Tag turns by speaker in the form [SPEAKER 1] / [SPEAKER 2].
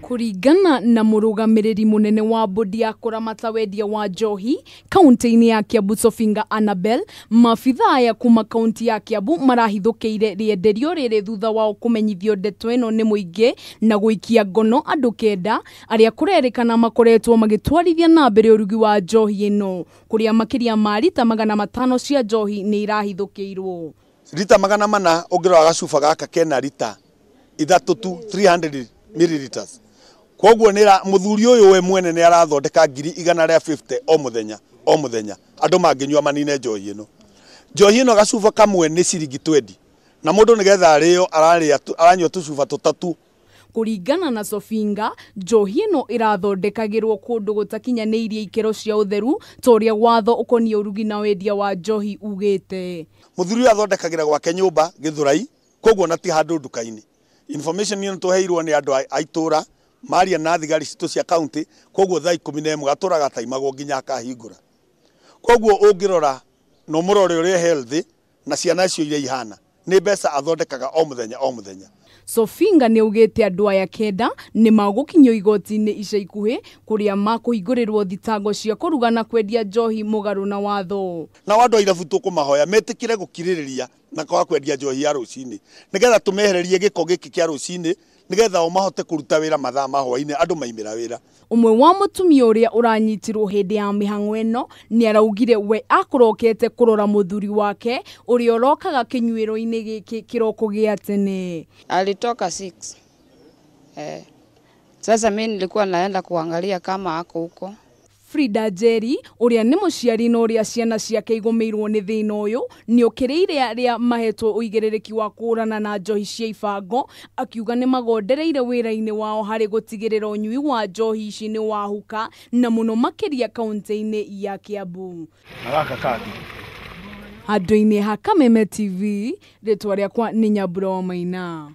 [SPEAKER 1] Kũringana na mũrũgamĩrĩri mũnene wa bodi ya kũramata wendia wa njohi kaunti-inĩ ya Kiambu Sofinga Annabel, maabithaa aya kuma kaunti ya Kiambu marahithũkĩire rĩenderio rĩrĩ thutha wao kũmenyithio ndeto ĩno nĩ mũingĩ na gũikia ngono andũ 9 arĩa kũrerĩkana makoretwo magĩtwarithia na mbere ũrugi wa njohi ĩno, kũrĩa makĩria ma rita 500 cia njohi nĩ irahithũkĩirwo.
[SPEAKER 2] Rita 400 ũngĩrora gacuba gaka kena rita 3 tu 300 milliliters. Koguo nĩ mũthuri ũyũ we mwene nĩ arathondeka 150 o mũthenya o mũthenya andũ mangĩnyua manine njohi ĩno. Njohi ĩno gacuba kamwe nĩ ciringi 20 na mũndũ nĩgetha arĩo ararĩa aranyua tũcuba tũtatũ.
[SPEAKER 1] Kũringana na Sofinga, njohi ĩno ĩrathondekagĩrwo kũndũ gũtakinyanĩirie ikĩro cia ũtheru ta ũrĩa watho ũkoniĩ ũrugi na wendia wa njohi ugĩte.
[SPEAKER 2] Mũthuri ũyũ athondekagĩra gwake nyũmba Gĩthũrai, koguo na ti handũ nduka-inĩ. Information ĩno tũheirwo nĩ andũ a itũra maria na thigari citũ cia county, koguo thaa 11 gatũra gataimagwo nginya akahingũra. Koguo ũngĩrora no mũrore ũrĩa healthy na ciana icio iria ihana nĩ mbeca athondekaga o mũthenya o mũthenya.
[SPEAKER 1] Sofinga nĩ augĩte andũ aya 9 nĩ magũkinyio igoti-inĩ ica ikuhĩ kũrĩa makũhingũrĩrwo thitango cia kũruga na kwendia njohi mũgarũ na watho.
[SPEAKER 2] Nao andũ a irabu tũkũmahoya metĩkĩre gũkirĩrĩria na kwaga kwendia njohi ya rũcinĩ nĩgetha tũmehererie gĩko gĩkĩ kĩa rũcinĩ nĩgetha o mahote kũruta wĩra mathaa ma hwaĩ-inĩ andũ maimĩra wĩra.
[SPEAKER 1] Ũmwe wa mũtumia ũrĩa ũranyitirwo hĩndĩ ya mĩhang'o ĩno nĩ araugire we akũrokete kũrora mũthuri wake ũrĩa ũrokaga kĩnyuĩro-inĩ gĩkĩ kĩroko gĩa tene.
[SPEAKER 3] Alitoka 6. Sasa mimi nilikuwa naenda kuangalia kama ako huko.
[SPEAKER 1] Frida Jerry ũrĩa nĩ mũciari na ũrĩa ciana ciake igũmĩirwo nĩ thĩna ũyũ nĩ ũkĩrĩire arĩa mahetwo ũigĩrĩrĩki wa kũhũrana na njohi cia ibango, akiuga nĩ magondereire wĩra-inĩ wao harĩ gũtigĩrĩra ũnyui wa njohi ici nĩ wahuka na mũno makĩria kaunti-inĩ ya Kiambu. Handũ-inĩ ha Kameme TV, rĩtwa rĩakwa nĩ Nyambura wa Maina.